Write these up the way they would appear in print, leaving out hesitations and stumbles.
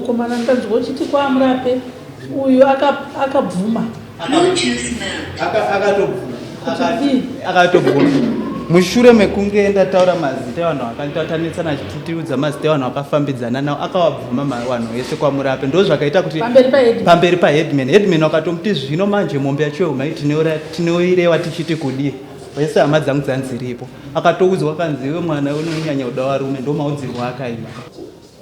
mukomana ndanzwa uchiti kwaMurape uyu akabvuma. Akatobvuma. Akatobvuma mushure mekunge ndataura mazita evanhu vakanitatanetsana achitiudza mazita evanhu vakafambidzana navo, akavabvuma vanhu vese kwaMurape. Ndo zvakaita kuti pamberi paheadman, headman wakatomuti, "Zvino manje mombe yacho yehumai tinoirewa tichiti kudii?" Vese hama dzangu dzanziripo. Akatoudzwa kanzi, "Iwe mwana unonyanya kuda varume." Ndo maudzirwo akaita.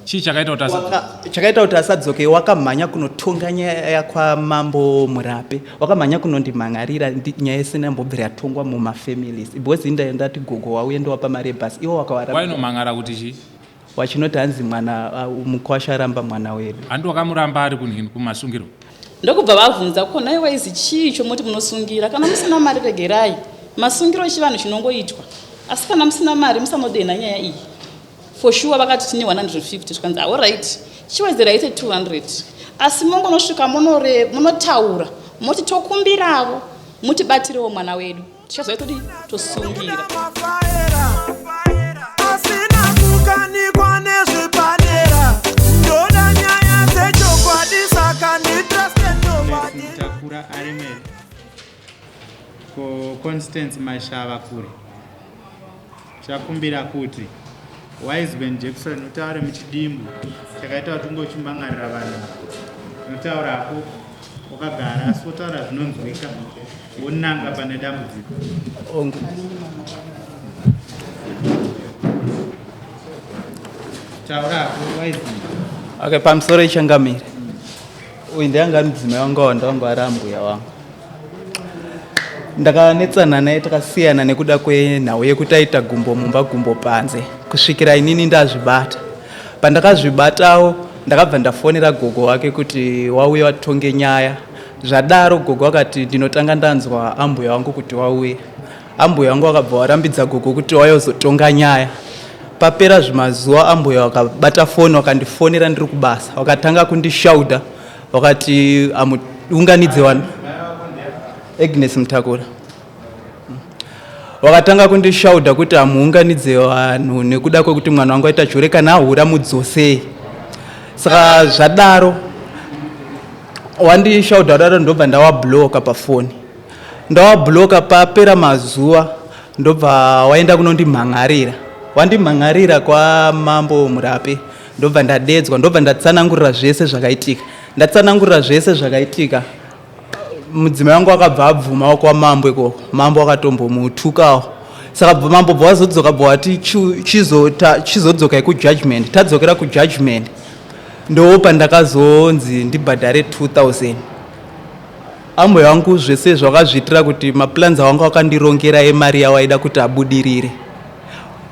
Chii chakaita kuti asadzoke? Chakaita kuti asadzoke, wakamhanya kunotonga nyaya kwamambo Murape. Wakamhanya kunondimhan'arira nyaya isina mbobvira yatongwa mumafamilies, because inda ndati gogo wauye ndowapa mari yebhasi, iwo wakawara. Wainomhan'ara kuti chii? Wachinoti hanzi mwana mukwasha aramba mwana wedu. Handi wakamuramba ari kumasungiro? Ndokubva vabvunza, "Ko naiwa izi chii chomuti munosungira? Kana musina mari regerai. Masungiro echivanhu chinongoitwa, asi kana musina mari musanodenha nyaya iyi for sure." Vakati, "Tine 150." Zvikanzi, "Alright, chiwedzerai ite 200, asi mongonosvika munotaura moti tokumbiravo mutibatirewo mwana wedu, tichazoita todi tosungira." Asina kukanikwa nezvepadera, ndoda nyaya dzechokwadi, saka nditrust nobody. Mutakura aremere ko Constance Mashava kure. Chakumbira kuti Wiseman Jackson utaure muchidimbu chakaita kuti unge uchimangarira vanhu. Unotaurako wakagara, asi wotaura zvinonzwika, wonanga pane dambudziko. Ongu. Taurako, Wiseman. Okay, pamusoro ichangamire. Uyu ndianga ari mudzimai wangu, wanda wangu ari ambuya wangu. Ndakanetsana naye, takasiyana nekuda kwenhau yekuti aita gumbo mumba, gumbo panze, kusvikira inini ndazvibata. Pandakazvibatawo, ndakabva ndafonera gogo wake kuti wauye watonge nyaya. Zvadaro gogo akati, "Ndinotanga ndanzwa ambuya wangu kuti wauye." Ambuya wangu wakabva warambidza gogo kuti wauye uzotonga nyaya. Papera zvimazuva, ambuya wakabata foni, wakandifonera ndiri kubasa, wakatanga kundishaudha, wakati amuunganidze vanhu. Agnes Mutakura. Wakatanga kundishaudha kuti amuunganidze vanhu nekuda kwekuti mwana wangu aita chure, kana ahura mudzosei. Saka zvadaro, wandishaudha daro, ndobva ndawabloka pafoni. Ndawabloka, papera mazuva ndobva waenda kunondimhan'arira. Wandimhan'arira kwamambo Murape, ndobva ndadedzwa, ndobva ndatsanangurira zvese zvakaitika. Ndatsanangurira zvese zvakaitika, mudzimai wangu akabva abvumawo kwamambo ikoko. Mambo akatombomutukawo. Saka mambo bva wazodzoka, bva wati chizodzokai kujudgment. Tadzokera kujudgment, ndo pandakazonzi ndibhadhare 2000. Ambuya wangu zvese zvakazviitira kuti maplans awanga wakandirongera emari yawaida kuti abudirire.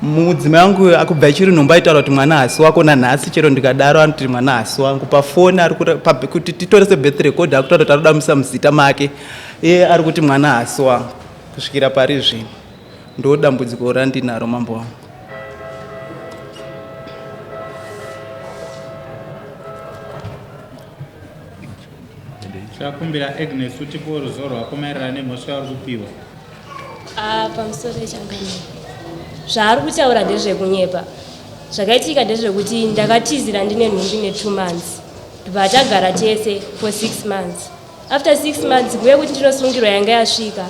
Mudzimai wangu akubva ichiri nhombo aitaura kuti mwana hasi wako. Nanhasi chero ndikadaro anoti mwana hasi wangu. Pafoni ari kuti titorese birth record, akutaura kuti arikuda muisa muzita make. Iye ari kuti mwana hasi wangu kusvikira pari zvino. Ndo dambudziko randinaro, mambo wangu. Chakumbira Agnes utipewo ruzivo rwako maererano nemhosva yauri kupiwa. Ah, pamusoro yechangamire, zvaari kutaura ndezvekunyepa. Zvakaitika ndezvekuti ndakatizira ndine nhumbi ne2 months, ndobva tagara tese for 6 months. After 6 months, nguva yekuti ndinosungirwa yanga yasvika,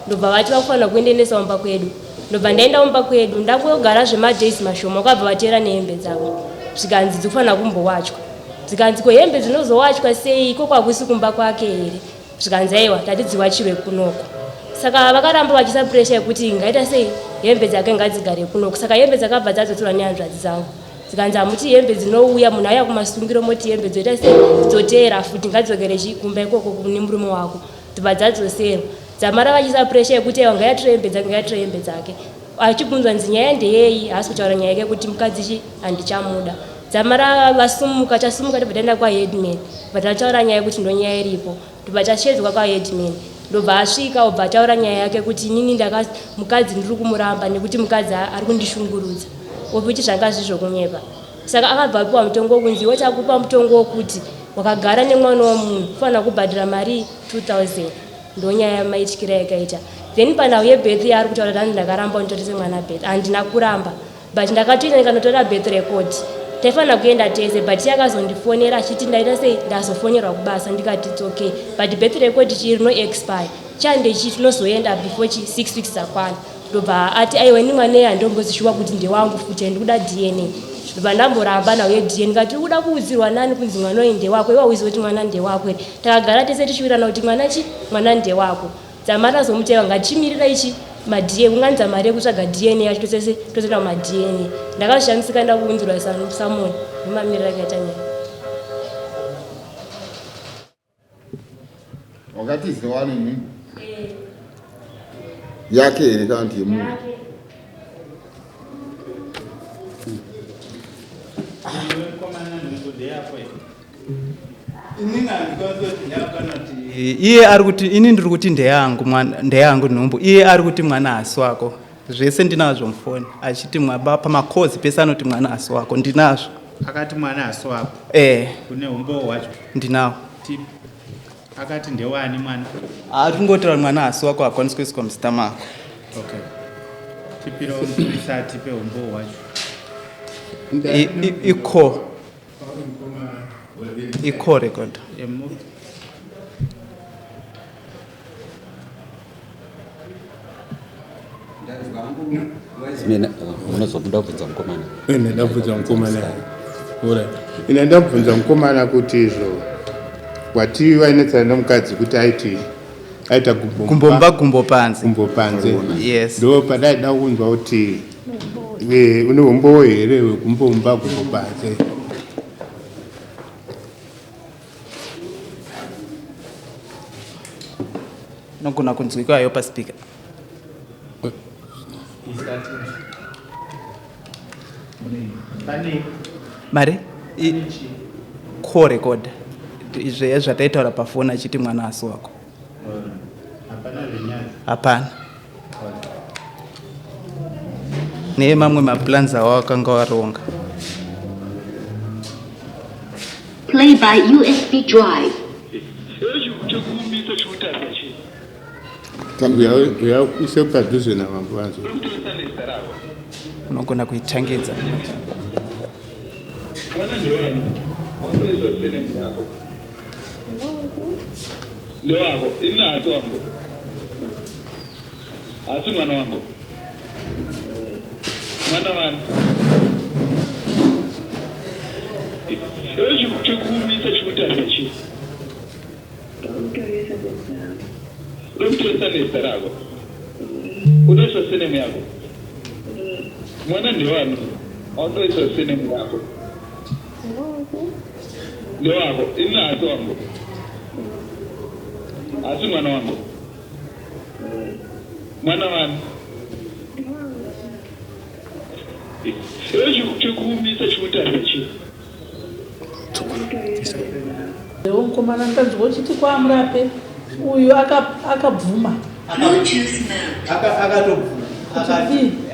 ndobva vati vakufanira kuendenesa kumba kwedu. Ndobva ndaenda kumba kwedu, ndangogara zvemadays mashoma, vakabva vateera nehembe dzavo, zvikanzi dzikufanira kumbowachwa. Zvikanzi, "Ko hembe dzinozowachwa sei? Iko kwakusi kumba kwake here?" Zvikanzi, "Aiwa, tati dziwachirwe kunoko." Saka vakaramba vachiisa puresha yekuti ngaita sei, hembe dzake ngadzigare kunoko. Saka hembe dzakabva dzadzotorwa nehanzvadzi dzangu. Dzikanzi, "Hamuti hembe dzinouya, munhu auya kumasungiro, moti hembe dzoita sei, dzoteera futi? Ngadzidzokere chi kumba ikoko kune murume wako." Dzibva dzadzoserwa. Dzamara vachiisa puresha yekuti aiwa, ngaatore hembe dzake, ngaatore hembe dzake. Achibvunzwa nzi nyaya ndeyei, haasi kutaura nyaya yake kuti mukadzi chi handichamuda. Dzamara vasumuka, tasumuka, tobva taenda kwaheadman, bva tataura nyaya yekuti ndo nyaya iripo. Ndobva tashedzwa kwaheadman, ndobva asvika, obva ataura nyaya yake kuti inini ndaka mukadzi ndiri kumuramba nekuti mukadzi ari kundishungurudza, wokuti zvanga zviri zvokunyepa. Saka akabva apiwa mutongo wokunzi, "Iwe takupa mutongo wokuti wakagara nemwana wemunhu, kufanira kubhadhara mari 2000." Ndonyaya maityira yakaita. Then panhau yebirth yaari kutaura kuti hanzi ndakaramba unditorese mwana birth, handina kuramba, but ndakatoenda ndikanotora birth record. Taifanira kuenda tese but iye akazondifonera achiti ndaita sei ndazofonerwa kubasa ndikati its okay but birth record chii rino expire chande chii tinozoenda before chi 6 weeks dzakwana. Ndobva ati aiwa ini mwana iye handombozishuwa kuti ndewangu futi ndikuda DNA. Ndobva ndamboramba nhau yeDNA ndikati uri kuda kuudzirwa nani kunzi mwana uyu ndewako iwe hauzivi kuti mwana ndewako here. Takagara tese tichiwirirana kuti mwana chi mwana ndewako. Dzamara azomuteva ngatichimirira ichi maDNA kunganidza mari yekutsvaga DNA yacho tosese tozoenda kumaDNA. Ndakazvishamisika ndakuunzirwa samoni ndomamirira akaita nyaya. Wakatiza wane nhumbu eh. yake here kana kuti yemunhu? Iye ari kuti ini ndiri kuti ndeyangu mwana ndeyangu nhumbu iye ari kuti mwana hasi wako zvese ndinazvo mufoni achiti pamakozi pese anoti mwana hasi wako ndinazvo. Akati mwana hasi wako. Eh. Kune umbowo hwacho. Ndinawo. Tip. Akati ndewani mwana? Ari kungotaura mwana hasi wako hakwanisi kuiswa muzita mako. Okay. Tipiro mupurisa atipe umbowo hwacho. Iko. Iko record. Mina unozobuda kubvunza mukomana. Ine ndabvunza mukomana. Ora. Ine ndabvunza mukomana kuti izvo wati vainetsana nemukadzi kuti aiti aita gumbo Gumbo gumbo panze. Gumbo panze. Yes. Ndo padaida kunzwa kuti eh, une umbowo here wegumbo mumba gumbo panze. Inogona kunzwikwa hayo paspeaker. Mari? Call record. Izvo zvataitaura pafoni achiti mwana asi wako. Hapana. Nemamwe maplans awakanga waronga. Play by USB drive. Uya padhuze namambo vanzo. Unogona kuitangidza. Ndewako, ini haasi wangu. Haasi mwana wangu. Mwana wani? Iwe chikuumisa chikutarisa chii? Unomutoresa nezita rako. Unoiswa senemu yako. Mwana ndewani? Aunoiswa senemu yako. Ndewako, ini haasi wangu. Haasi mwana wangu. Mwana wani? Iwe chikuumisa chikutarisa chii? Mukomana ndanzwa uchiti kwaMurape uyu akabvuma.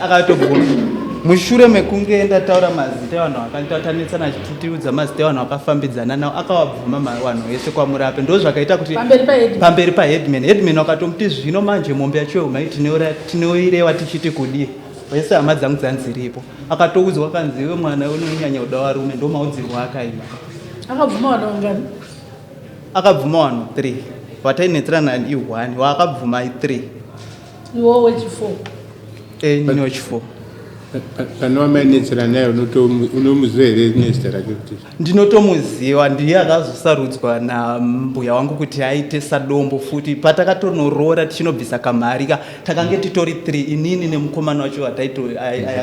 Akatobvuma mushure mekunge ndataura mazita evanhu vakanitatanetsana achitiudza mazita evanhu vakafambidzana navo akavabvuma vanhu vese kwaMurape ndo zvakaita kuti pamberi paheadman headman wakatomuti zvino manje mombe yacho yehumai tinoirewa tichiti kudii vese hama dzangu dzanziripo akatoudzwa kanzi iwe mwana unonyanya kuda varume ndo maudzirwo akaita akabvuma vanhu vangani akabvuma vanhu 3 watainetserana i1 waakabvuma i3 iwo wechi4 eh, ini wechi4 Pane wamainetsera naye unomuziva here nezita rake kuti? Ndinotomuziva, ndiye akazosarudzwa nambuya wangu kuti aite sadombo futi. Patakatonoroora tichinobvisa kamari ka takange titori 3 inini nemukomana wacho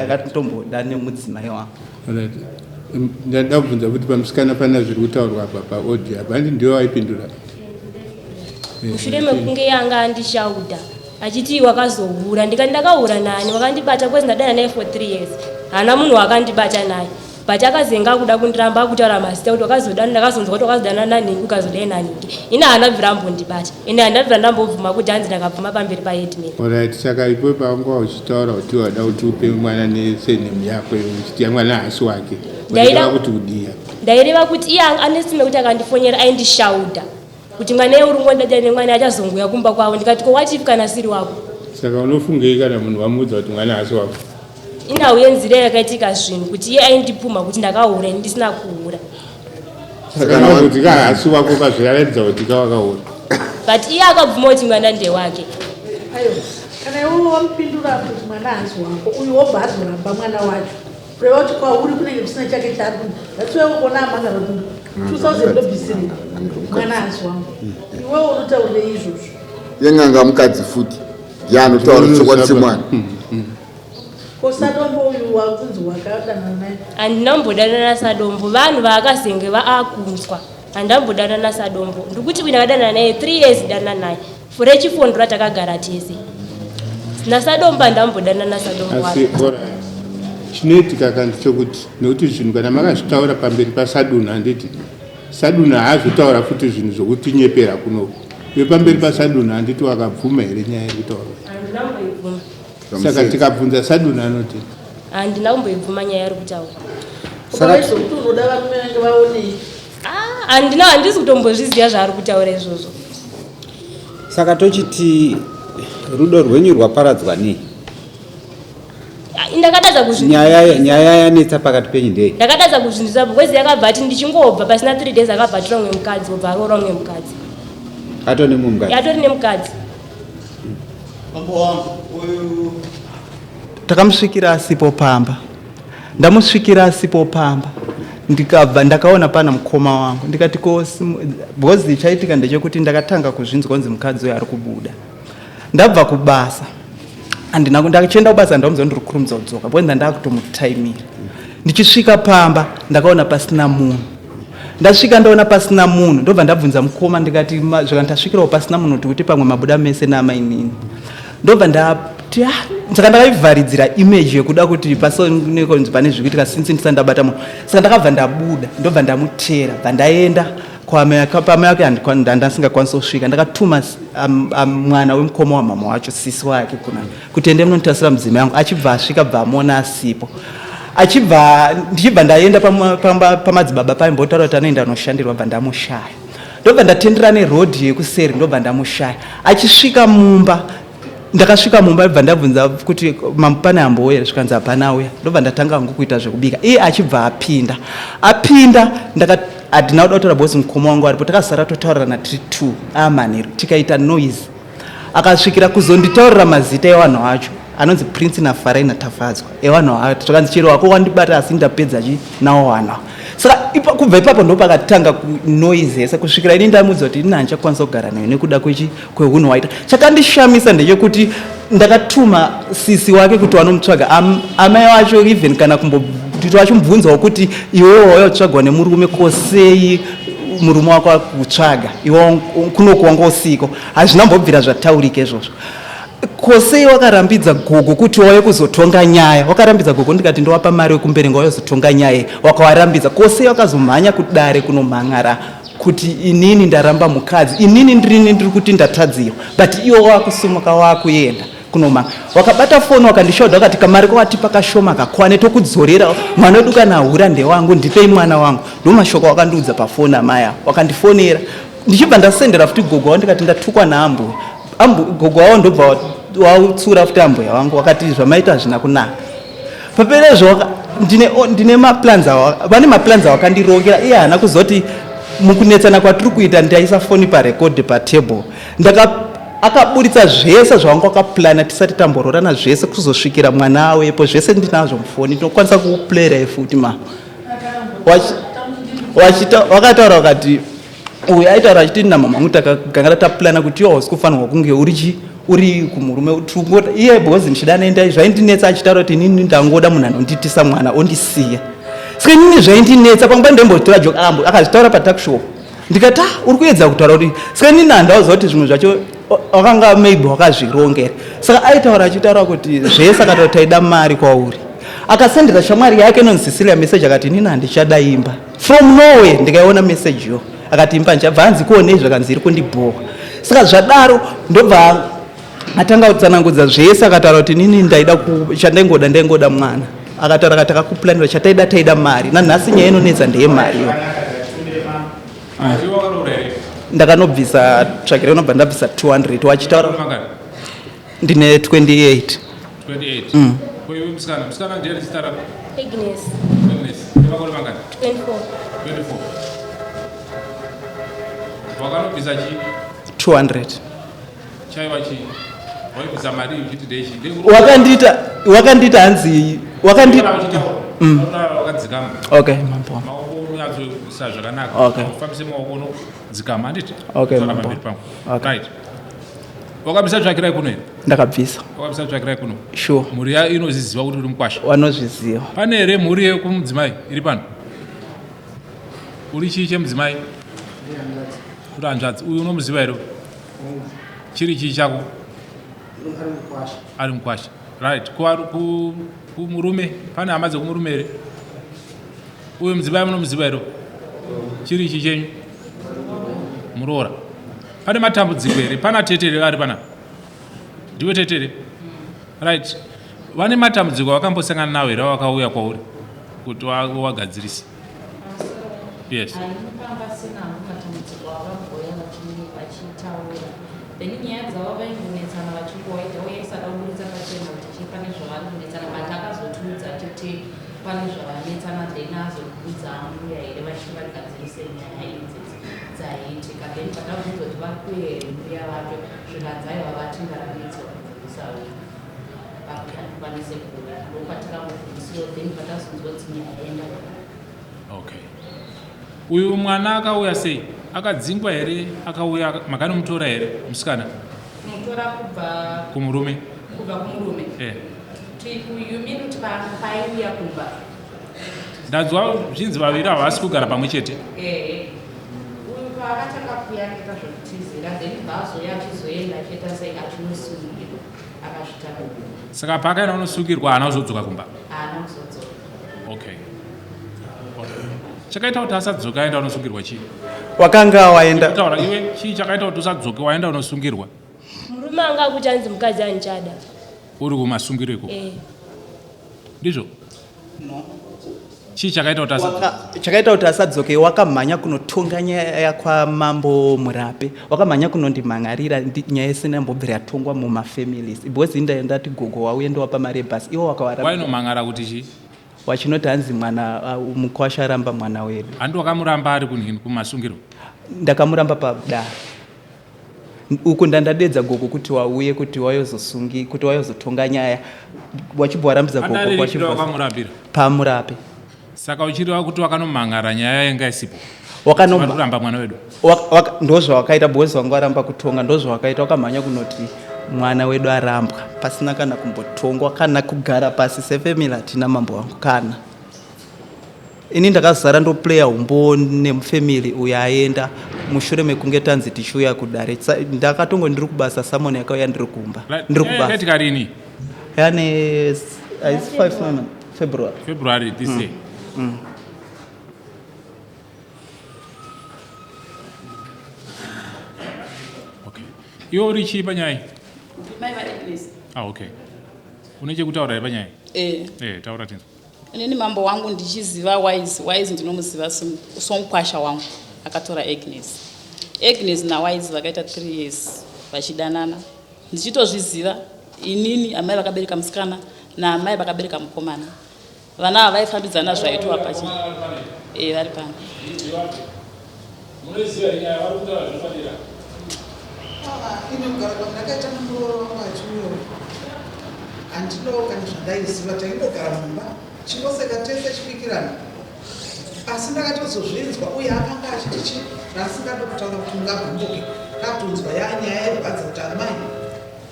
akatomboda nemudzimai wangu. Alright. Ndada kubvunza kuti pamusikana pana zviri kutaurwa apa paaudio apa handi ndiwe waipindura? Mushure mekunge yanga andishauda achiti wakazohura ndikati ndakahura nani wakandibata because ndadana naye for 3 years haana munhu waakandibata naye but akazenga akuda kundiramba akutaura mazita kuti wakazodana ndakazonzwa kuti wakazodana nanhingi ukazodai nanhingi ini haana bvira ambondibata ende handina bvira ndambobvuma kuti hanzi ndakabvuma pamberi paheadman. Alright, saka ipo pawanga uchitaura kuti wada kuti upe mwana nesurname yako uchiti mwana haasi wake Ndaida- waireva kuti kudii apa? Ndaireva kuti iye ane simba rekuti akandifonyera aindishauda kuti mwana iye uri kungodada nemwana achazongouya kumba kwavo ndikati ko what if kana asiri wako Saka unofungei kana munhu wamuudza kuti mwana haasi wako? Inhau yenzira yakaitika zvinhu kuti iye aindipumha kuti ndakahura ini ndisina kuhura. Saka kuti ka haasi wako kazviraratidza kuti ka wakaura. But iye akabvuma kuti mwana ndewake. Aiwa, kana iwe wamupindura kuti mwana haasi wako, uyu wobva azoramba mwana wacho. Kureva kuti kwauri kunenge kusina chake chaari that's why ukuona amangara kuti 2000 ndobvisirei mwana haasi wangu. Iwewe unotaurire izvozvo. Yen'anga mukadzi futi ndiye anotaura chokwadi chemwana. Ko Sadombo uyu wakunzi wakadanana naye? Handina kumbodanana naSadombo, vanhu vaakazenge vaakunzwa. Handina kumbodanana naSadombo, ndikuti uyu ndakadanana naye 3 years danana naye for rechifondora takagara tese. NaSadombo handina kumbodanana naSadombo Asi wacho. alright. Chinoitika ka ndechekuti nekuti zvinhu kana makazvitaura pamberi paSadunhu handiti Sadunhu haazotaura futi zvinhu zvokutinyepera kunoku. Iwe pamberi paSadunhu handiti wakabvuma here nyaya iri kutaurwa? Handina kumboibvuma. Saka tikabvunza Sadunhu anoti Handina kumboibvuma nyaya yaari kutaura. Saka vaizokuti unoda varume vange vaonei? Ah, handina handisi kutombozviziva zvaari kutaura izvozvo. Saka tochiti rudo rwenyu rwaparadzwa nei? Ah, ndakatadza kuzvinzwisisa. Nyaya nyaya yanetsa pakati penyu ndei? Ndakatadza kuzvinzwisisa because yakabva ati ndichingobva pasina 3 days akabva atora umwe mukadzi obva aroora umwe mukadzi. Atori nemumwe mukadzi. Atori nemukadzi. Mambo wangu uyu takamusvikira asipo pamba ndamusvikira asipo pamba ndikabva ndakaona pana mukoma wangu ndikati ko because chaitika ndechekuti ndakatanga kuzvinzwa kunzi mukadzi uyu ari kubuda ndabva kubasa handina ndachienda kubasa ndamuziva ndiri kukurumidza kudzoka because ndandakutomutaimira ndichisvika pamba ndakaona pasina munhu ndasvika ndaona pasina munhu ndobva ndabvunza mukoma ndikati zvika ndasvikirawo pasina munhu tikuti pamwe mabuda mese naamainini ndobva ndati ah, saka ndakaivharidzira image yekuda kuti pasonekonzi pane zviri kuitika since ndisati ndabata munhu saka ndakabva ndabuda ndobva ndamutera bva ndaenda pamai wake ndandasingakwanisi kusvika ndakatuma mwana wemukoma wamama wacho sisi wake kuna kuti ende munonditasira mudzimai wangu achibva asvika bva amuona asipo achibva ndichibva ndaenda pamadzibaba paimbotaura kuti anoenda anoshandirwa bva ndamushaya ndobva ndatendera neroad yekuseri ndobva ndamushaya achisvika mumba ndakasvika mumba bva ndabvunza kuti pane ambouya here zvikanzi hapana auya ndobva ndatanga hangu kuita zvekubika iye achibva apinda apinda handina kuda kutaura because mukoma wangu aripo takazara totaurirana tiri two amanheru tikaita noise akasvikira kuzonditaurira mazita evanhu acho anonzi prince nafarai natafadzwa evanhu acho zvakanzi chero wako wandibata asi ndapedza chi nawo vanhu saka ipa, kubva ipapo ndopakatanga noise yese kusvikira ini ndamudza kuti ini handichakwanisa kugara nayo nekuda kwechi kwehunhu waita chakandishamisa ndechekuti ndakatuma sisi wake kuti wanomutsvaga Am, amai wacho even kana kumboti vachimubvunzawo kuti iwewe wauya kutsvagwa nemurume kosei murume wako akutsvaga iwe kunoku wanga usiko hazvina mbobvira zvataurika izvozvo kosei wakarambidza gogo kuti wauye kuzotonga nyaya wakarambidza gogo ndikati ndowapa mari wekumberenga wauye kuzotonga nyaya wakawarambidza kosei wakazomhanya kudare kunomhan'ara kuti inini ndaramba mukadzi inini ndirini ndiri kuti ndatadzirwa but iwo wakusumuka wakuenda kunoma wakabata foni wakandishodha wakati kamari kawatipa kashoma kakwane tokudzorera mwana wedu kana hura ndewangu ndipei mwana wangu ndomashoko wakandiudza pafoni amaya wakandifonera ndichibva ndasendera futi gogo wavo ndikati ndatukwa naambuya gogo wavo ndobva watsura futi ambuya wangu wakati zvamaita hazvina kunaka paperezvo ndine, ndine maplans awa vane maplans awakandirongera iye haana kuzoti mukunetsana kwatiri kuita ndaisa foni parecord patable ndaka akaburitsa zvese zvawanga wakaplana tisati tamboroorana zvese kuzosvikira mwana awepo zvese ndinazvo mufoni ndinokwanisa kukuplayirai futi ma wakataura wakati uyu aitaura achiti namama vangu takagangara taplana kuti iwe hausi kufanirwa kunge uri chi uri kumurume iye because ndichida nenda zvaindinetsa achitaura kuti inini ndangoda munhu anonditisa mwana ondisiya saka inini zvaindinetsa pamwe pandembotora joke akazvitaura patakshow ndikati ah, uri kuedza kutaura kuti saka inini handauziva kuti zvimwe zvacho wakanga maybe wakazvirongera saka aitaura achitaura kuti zvese akataura taida mari kwauri akasendera shamwari yake inonzi Cecilia message akati inini handichada imba from nowhere ndikaiona message yo akati imba ndichabva hanzi kuonei zvakanzi iri kundibhowa saka zvadaro ndobva atanga kutsanangudza zvese akataura kuti inini ndaida chandaingoda ndaingoda mwana akataura akati akakuplanira chataida taida mari nanhasi nyaya inonetsa ndeyemari yo ndakanobvisa tsvakira inobva ndabvisa 200 wachitaura ndine 28 28 mm. Ko iwe musikana, musikana ndiye zita rako? Agnes. Agnes. Makore mangani? 24. 24. Wakanobvisa chii? 200. Chaiva chii? Waibvisa mari uchiti ndeichi? Wakandiita wakandiita hanzi wakandiita Wakadzikama. Okay, mambo. Maoko unonyatsoisa zvakanaka. Okay. Ufambise maoko unodzikama handiti? Okay, Taura mambo. pamberi pangu. Okay. Right. Wakabvisa tsvakirai kuno here? Ndakabvisa. Wakabvisa tsvakirai kuno? Sure. Mhuri yayo inozviziva kuti uri mukwasha? Vanozviziva. Pane here mhuri yekumudzimai iri pano? Uri chii chemudzimai? Uri hanzvadzi. Uyu unomuziva here? Chiri chii chako? Ari mukwasha. Right. Kumurume pane hama dzekumurume here? Uyu mudzimai munomuziva here? Chiri chii chenyu? Muroora. Pane matambudziko here? Pana tete here vari panapa? Ndiwe tete here? Right. Vane matambudziko avakambosangana nawo here vakauya kwauri kuti wagadzirise? Yes. Hainopamba sina hangu matambudziko avambouya vachitaura, then nyaya dzavo vaingonetsana vachingoita uye isada kuburitsa pachena kuti chii pane zvavari kunetsana, but akazotiudza achiti pane zvavanetsana, then azoudza ambuya here vachiti vagadzirise nyaya idzi dzaiitika. Then patabvunza kuti vari kuuya here mbuya vacho, zvikanzi aiwa, vatingaramidzwa kugadzirisa pakuti handikwanise kuuya. Ndopatakambobvunzisiwo, then patazonzwa kuti nyaya yaenda. Okay. Uyu mwana akauya sei? Akadzingwa here? Akauya makanomutora here musikana? Kumutora kubva Kumurume. Kubva kumurume? Eh. You mean kuti paiuya kumba? Ndanzwa zvinzi vaviri havasi kugara pamwe chete. Ehe, uyu paakatanga kuuya akaita zvekutizira, then bvaazouya achizoenda achiita sei, achinosungirwa, akazvitakura. Saka paakaenda kunosungirwa haana kuzodzoka kumba. Haana kuzodzoka. Okay. Okay. Chakaita kuti asadzoka aenda kunosungirwa chii? Wakanga waenda Taura iwe, chii chakaita kuti usadzoke waenda kunosungirwa? Murume anga akuti anzi mukadzi andichada. Uri kumasungiro ikoko. Eh. Ndizvo? Chii chakaita kuti asadzoke? Chakaita kuti asadzoke, wakamhanya kunotonga nyaya kwamambo Murape, wakamhanya kunondimhan'arira nyaya isina mbobvira yatongwa mumafamilies, because inda ndati gogo wauye ndowapa mari yebhasi, iwo wakawara. Wainomhan'ara kuti chii? Wachinoti hanzi mwana mukwasha aramba mwana wedu. Handi wakamuramba ari kumasungiro? Ndakamuramba padare uku, ndandadedza gogo kuti wauye kuti wayozosungi kuti wayozotonga nyaya, wachibva warambidza gogo. Padare ripi wakamurambira? PaMurape. Saka uchireva kuti wakanomhan'ara nyaya yanga isipo? Waramba mwana wedu. Ndozvawakaita, because wanga waramba kutonga, ndozvawakaita, wakamhanya kunoti mwana wedu arambwa pasina kana kumbotongwa kana kugara pasi sefamily. Hatina, mambo wangu, kana ini ndakazara ndoplaya umbo nemufamily uyo aenda mushure mekunge tanzi tichiuya kudare. Ndakatongo ndiri kubasa, summon yakauya ndiri kumba, ndiri kubasa. Yakaitika rini? Yane haisi 5 nana February. February this year. Okay. Iwe uri chii panyaya? Mai vaAgnes. Ah, okay. Une chekutaura here panyaya? Eh. Eh, taura tinzwa. Inini mambo wangu ndichiziva Wise, Wise ndinomuziva somukwasha wangu akatora Agnes. Agnes naWise vakaita 3 years vachidanana, ndichitozviziva inini, amai vakabereka musikana naamai vakabereka mukomana. Vana ava vaifambidzana zvaitwa pachi e vari pano. Munoziva nyaya vari kutaura zvepadera? Ine kugara kwandakaita nemuroora wangu achiuyo, handinawo kana zvandaiziva. Taingogara mumba chingoseka tese, chibikirana, asi ndakatozozvinzwa uye akanga achiti chi raasingade kutaura kuti mungagumbuke. Katonzwa yanyaya yerwadza kuti amai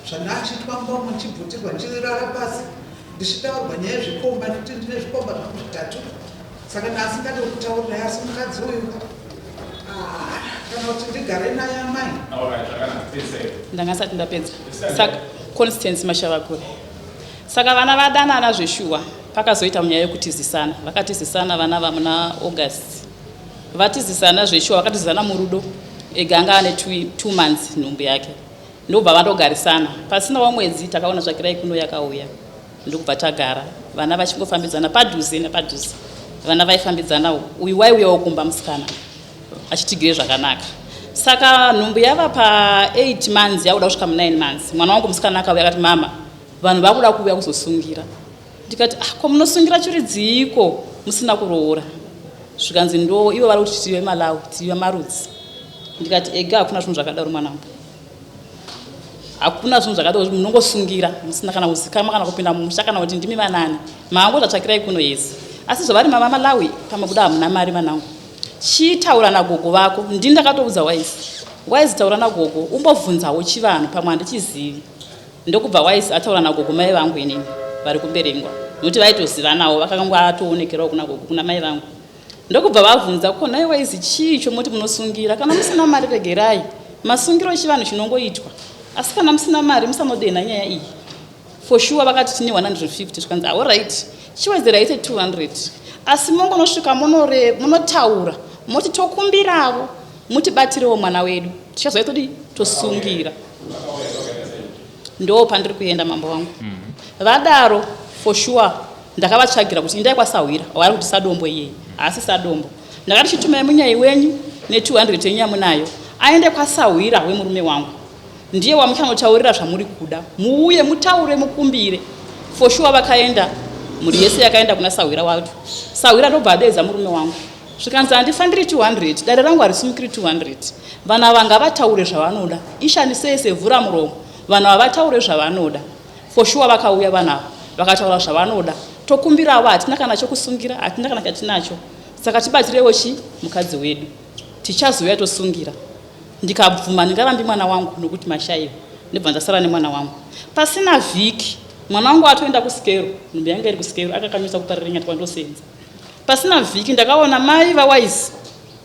zvandachitwa mumba ndichibvutirwa, ndichirara pasi, ndichitaurwa nyaya yezvikomba, nekuti ndine zvikomba zvangu zvitatu. Saka ndaasingade kutaurira, asi mukadzi uyu, ah, kana kuti ndigare naye amai. Alright, zvakanaka. Pedzisai. Ndanga sati ndapedza. Saka Constance Mashavakure, saka vana vadanana zveshuwa, pakazoita munyaya yekutizisana, vakatizisana vana vamuna August. Vatizisana zveshuwa, vakatizisana murudo. Ega anga ane 2 months nhumbu yake, ndobva vandogarisana. Pasinawo mwedzi takaona tsvakirai kuno yakauya, ndokubva tagara, vana vachingofambidzana padhuze nepadhuze. Vana vaifambidzanawo, uyu waiuyawo kumba musikana achitigire zvakanaka. Saka nhumbu yava pa8 months, yakuda kusvika mu9 months, mwana wangu musikana akauya akati, "Mama, vanhu vakuda kuuya kuzosungira." Ndikati ah, ko munosungira chiridziiko musina kuroora? Zvikanzi ndo ivo vari kuti tiri vemalawi, tiri vemarudzi. Ndikati ega hakuna zvinhu zvakadaro mwanangu, hakuna zvinhu zvakadaro kuti munongosungira musina kana kuzikamwa kana kupinda mumusha kana kuti ndimi vanani, maangu tatsvakirai kuno yese. Asi zvavari mama Malawi pamwe kuda hamuna mari vanangu, chitaura nagogo vako. Ndini ndakatoudza Wise, Wise taura nagogo umbobvunzawo chivanhu pamwe handichizivi. Ndokubva Wise ataura nagogo mai vangu inini vari kumberengwa nokuti vaitozivanawo vakanga atoonekerawo kuna gogo kuna mai vangu. Ndokubva vabvunza ko nhai Wise chii chomuti munosungira kana musina mari regerai masungiro echivanhu chinongoitwa asi kana musina mari musanodenha nyaya iyi. For sure vakati tine 150 zvikanzi alright chiwedzerai ite 200 asi mongonosvika munotaura moti tokumbiravo mutibatirewo mwana wedu tichazouya todii tosungira. Ndo pandiri kuenda mambo wangu. Vadaro for sure ndakavatsvagira kuti indai kwasahwira waari kuti sadombo iyeye haasi sadombo. Ndakati chitumai munyai wenyu ne200 yenyu yamunayo aende kwasahwira wemurume wangu ndiye wamuchanotaurira zvamuri kuda muuye mutaure mukumbire. For sure vakaenda mhuri yese yakaenda kuna sahwira wacho. Sahwira ndobva adeedza murume wangu zvikanzi handifaniri 200 dare rangu harisumukiri 200 vanhu ava ngavataure zvavanoda ishandisei sevhura muromo vanhu ava vataure zvavanoda. For sure vakauya vanhu ava vakataura zvavanoda tokumbiravo hatina kana chokusungira hatina kana chatinacho saka tibatirewo chi mukadzi wedu tichazouya tosungira. Ndikabvuma ndingarambi mwana wangu nokuti mashaiwa ndobva ndasara nemwana wangu. Pasina vhiki mwana wangu atoenda kusikero nhumbi yanga iri kusikero akakanyisa kuparira nyati kwandosenza. Pasina vhiki ndakaona mai vaWise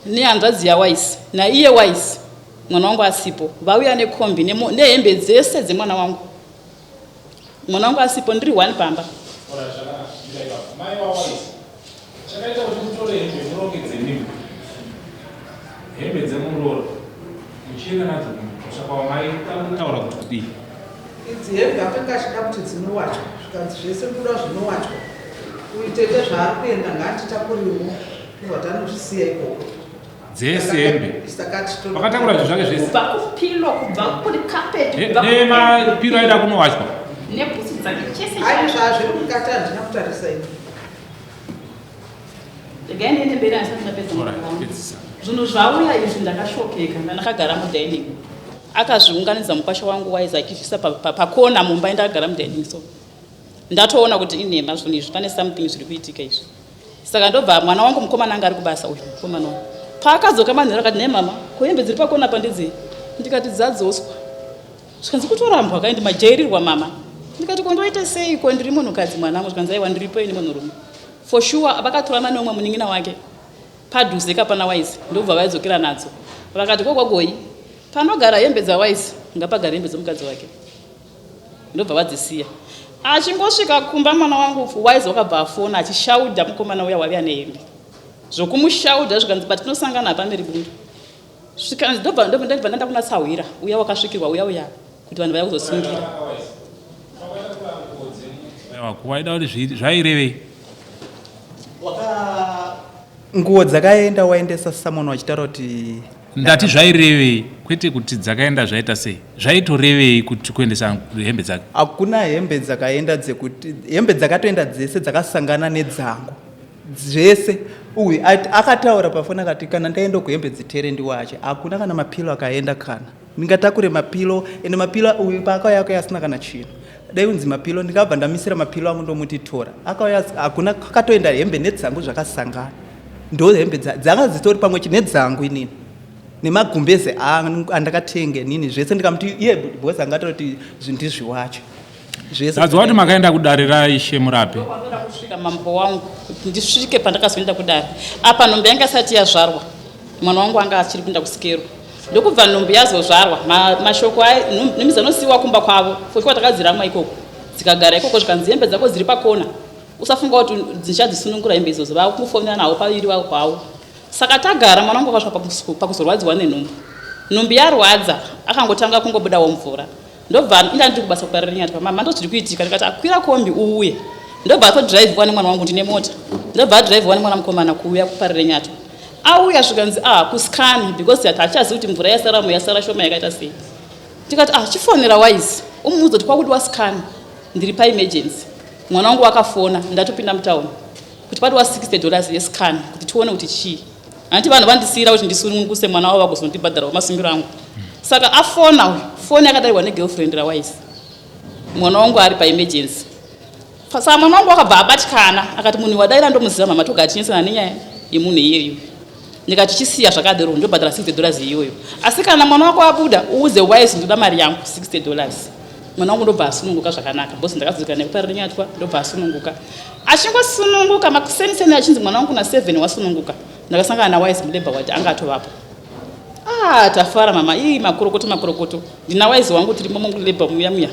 nehanzvadzi yaWise naiye Wise mwana wangu asipo vauya nekombi nehembe dzese dzemwana wangu. Mwana wangu asipo ndiri one pamba. Mai vaWise chakaita kuti mutore hembe murongedze mimi hembe dzemuroora muchienda nadzo kumusha kwamai taura kuti kudii? Idzi hembe akanga achida kuti dzinowachwa zvikanzi zvese ndoda zvinowachwa. Uyu tete zvaari kuenda ngaatitakurewo tobva tanozvisiya ikoko. Dzese hembe. Vakatakura zvinhu zvake zvese. Kubva kupilo kubva kuri carpet kubva nemapiro aida kunowachwa. Nebhutsu dzake chese. Ayi zvazviri mukati handina kutarisa ini. Regai ndiende mberi handisati ndapedza mukuru wangu. Zvinhu zvauya izvi ndakashokeka ndakagara mudining. Akazviunganidza mukwasha wangu waizi achizviisa pakona mumba ndakagara mudining so. Ndatoona kuti inhema zvinhu izvi pane something zviri kuitika izvi. Saka ndobva mwana wangu mukomana anga ari kubasa uyu mukomana wangu. Paakadzoka manheru akati nhai mama ko hembe dziri pakona apa ndedzei? Ndikati dzadzoswa. Zvikanzi kutorambwa kaindi majairirwa mama. Ndikati ko ndoita sei ko ndiri munhukadzi mwanangu zvikanzi aiwa ndiripo ini munhurume. For sure vakatorana neumwe munin'ina wake padhuze ka pana Wise ndokubva vaidzokera nadzo. Vakati gogogoi panogara hembe dzaWise ngapagare hembe dzemukadzi wake. Ndobva vadzisiya. Achingosvika kumba mwana wangu Wise wakabva afona achishaudha mukomana uya waiva nehembe. Zvokumushaudha zvikanzi but tinosangana hapameri bundu. Zvikanzi ndobva ndobva ndobva ndaenda kuna sahwira uya wakasvikirwa uya uya kuti vanhu vaya kuzosungira. Waida kuti zvairevei? Nguo dzakaenda waendesa someone wachitaura kuti ndati zvairevei kwete kuti dzakaenda zvaita sei zvaitorevei kuti kuendesa hembe dzake hakuna hembe dzakaenda dzekuti hembe dzakatoenda dzese dzakasangana nedzangu zvese uyu akataura pafoni akati kana ndaenda kuhembe dzitere ndiwache hakuna kana mapilo akaenda kana ndingatakure mapilo ende mapilo uyu paakauya akauya asina kana chinhu dai unzi mapilo ndingabva ndamisira mapilo angu ndomuti tora akauya hakuna akatoenda hembe nedzangu zvakasangana ndo hembe dzanga dzitori pamwe chete nedzangu inini nemagumbeze andakatenge nini zvese ndikamuti iye because angatoti ndizviwache Zvese wati makaenda kudare raIshe Murape. Ndokwandinoda kusvika mambo wangu kuti ndisvike pandakazoenda kudare. Apa nhumbi yanga isati yazvarwa. Mwana wangu anga achiri kuenda kusikero. Ndokubva nhumbi yazozvarwa. Mashoko aya nhumbi dzanosiiwa kumba kwavo. Foshwa takadziramwa ikoko. Dzikagara ikoko zvikanzi hembe dzako dziri pakona. Usafunga kuti ndichadzisunungura hembe idzodzo. Vakufonera navo paviri vavo. Saka tagara mwana wangu akasvika pakuzorwadziwa nenhumbu. Nhumbi yarwadza akangotanga kungobudawo mvura. Ndobva inda ndiri kubasa kuParirenyatwa mama ndozviri kuitika ndikati akwira kombi uuye ndobva atodhiraivhiwa nemwana wangu ndine mota ndobva adhiraivhiwa nemwana mukomana kuuya kuParirenyatwa auya zvikanzi ah kuscan because hatichazivi kuti mvura yasaramo yasara shoma yakaita sei ndikati ah chifonera wise umuudza kuti kwakudiwa scan ndiri paemergency. Mwana wangu wakafona ndatopinda mutown kuti padiwa 60 dollars yescan kuti tione kuti chii. Hanti vanhu vandisiira kuti ndisununguse mwana wavo vagozondibhadharawo masungiro angu. Saka afona uyu, foni yakadairwa negirlfriend raWise. Mwana wangu ari paemergency. Saka mwana wangu akabva abatikana akati munhu wadaira ndomuziva mama toga tichinesana nenyaya yemunhu iyeyu. Ndikati chisiya zvakadero ndobhadhara 60 dollars iyoyo. Asi kana mwana wako abuda uuze Wise ndoda mari yangu 60 dollars. Mwana wangu ndobva asununguka zvakanaka because ndakadzoka nekuparira nyatwa ndobva asununguka. Achingosununguka makuseni seni achinzi mwana wangu na 7 wasununguka. Ndakasangana na Wise mulabor ward anga atovapo. Ah tafara mama ii makorokoto makorokoto. Ndina Wise wangu tirimo mulabor muya muya.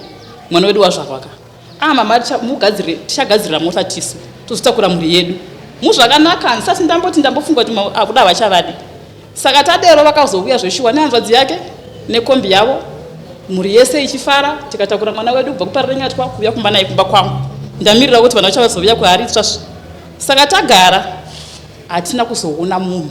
Mwana wedu wazvarwa ka. Ah mama mugadzire tichagadzirira mota tisu tozotakura mhuri yedu muzvakanaka handisati ndamboti ndambofunga kuti akuda havachavadi saka tadero vakazouya zveshuwa nehanzvadzi yake nekombi yavo mhuri yese ichifara tikatakura mwana wedu kubva kuparirenyatwa kuuya kumba naye kumba kwangu ndamirira kuti vanhu vachavazouya kuharitsva saka tagara hatina kuzoona munhu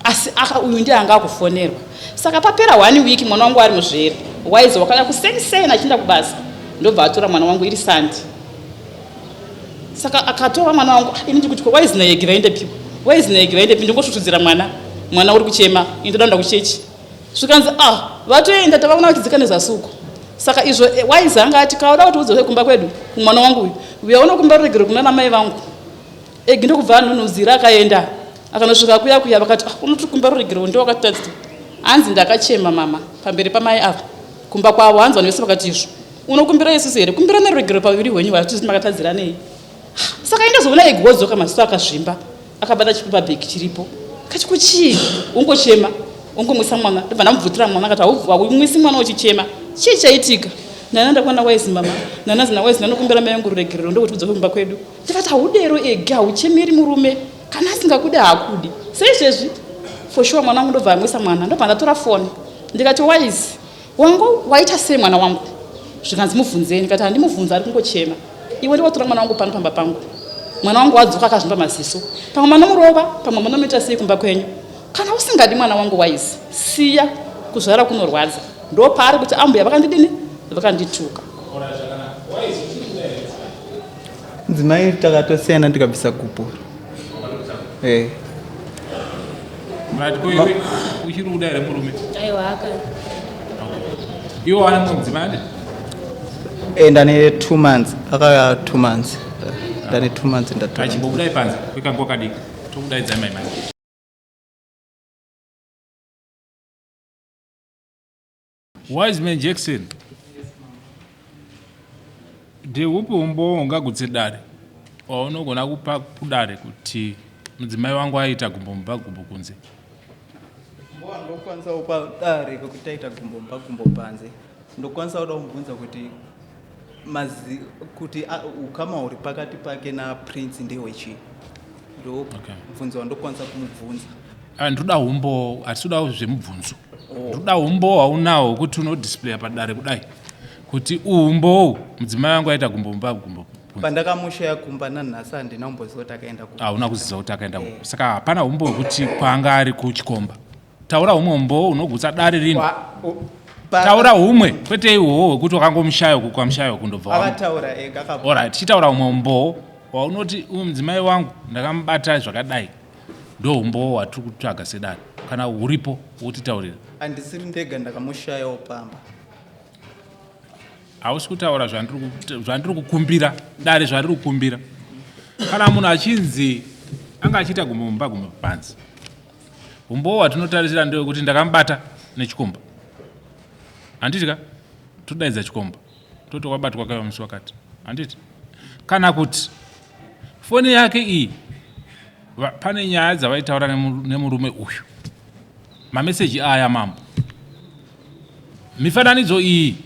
asi aka uyu ndiye anga akufonerwa saka papera one week mwana wangu ari muzvere waizi wakauya kuseni seni achienda kubasa ndobva atora mwana wangu iri sandi saka akatora mwana wangu ah, ini ndikuti ko waizi naegi vaendepiwa waizi naegi vaendepi ndingosvutsudzira mwana mwana uri kuchema ini ndoda kuenda kuchechi zvikanzi ah vatoenda tavaona vachidzika nezasi uko saka izvo eh, waizi anga ati kauda kuti udzoke kumba kwedu kumwana wangu uyu uya unokumba ruregero kuna namai vangu Egi ndokubva anhunhuzira akaenda akanosvika kuya kuya vakati ah, unotikumbira ruregerero ndiwo wakatitadzisa hanzi ndakachema mama pamberi pamai ava kumba kwavo hanzi vanhu vese vakati izvo unokumbira isusu here kumbira neruregerero paviri hwenyu vatiziti makatadzira nei ah, saka indazoona egi wodzoka maziso akazvimba akabata chipepa bag chiripo kati kuchii ungochema ungomwisa mwana ndobva ndamubvutira mwana akati haumwisi mwana uchichema chii chaitika nana ndakuona waizi mama nana zina waizi ndanokumbira mai yangu ruregerero ndokuti udzoke kumba kwedu Ndikati haudero ega hauchemeri murume kana asingakude haakudi. Seizvezvi for sure mwana wangu ndobva amwisa mwana ndobva ndatora foni ndikati wise wangu waita sei mwana wangu zvikanzi mubvunzei ndikati handimubvunza ari kungochema iwe ndiwatora mwana wangu pano pamba pangu mwana wangu wadzoka akazvimba maziso pamwe manomurova pamwe manomuita sei kumba kwenyu kana usingadi mwana wangu wise siya kuzvara kunorwadza ndopaari kuti ambuya vakandidini vakandituka Mudzimai takatosiyana tikabvisa gupuro. Eh. Right, ko iwe uchiri kuda here murume? Aiwa aka. Iwe wane mudzimai ande? Eh, ndane 2 months. Akauya 2 months. Ndane 2 months ndatora. Achimbobudai panze kwekanguva kadiki. Tokudaidzai mai mai. Wiseman Jackson, ndeupi umbowo ungagutse dare waunogona kupa kudare kuti mudzimai wangu aita gumbo mumba gumbo kunze? Umbowo ndokwanisa kupa dare kwekuti aita gumbo mumba gumbo panze, ndokwanisa kuda kumubvunza kuti mazi kuti ukama huri pakati pake naPrince ndehwechii ndo mubvunzo wandokwanisa kumubvunza. Ah, ndoda umbowo, hatisi kuda zvemubvunzo. Ndoda umbowo haunawo wekuti unodisplaya padare kudai kuti umbowo mudzimai wangu aita gumbo mumba gumbo Pandakamushaya kumba nanhasi handina kumboziva kuti akaenda kupi. Hauna kuziva kuti akaenda kupi. Saka hapana umbowo hwekuti kwaanga ari kuchikomba. Taura humwe umbowo unogutsa dare rino. Taura humwe kwete ihwohwo hwekuti wakangomushaya uku ukamushaya uku ndobva wamu- Akataura ega akabva. Alright, tichitaura humwe umbowo waunoti uyu mudzimai wangu ndakamubata zvakadai. Ndohumbowo hwatiri kutsvaga sedare. Kana huripo wotitaurira. Handisiri ndega ndakamushayawo pamba. Hausi kutaura zvandiri kukumbira dare zvariri kukumbira. Kana munhu achinzi anga achiita gumbo mumba gumbo panze. Humbowo hwatinotarisira ndewekuti ndakamubata nechikomba. Handiti ka? Todaidza chikomba. Toti wabatwa kaiwa musi wakati. Handiti? Kana kuti foni yake iyi pane nyaya dzavaitaura nemurume uyu. Mameseji aya mambo. Mifananidzo iyi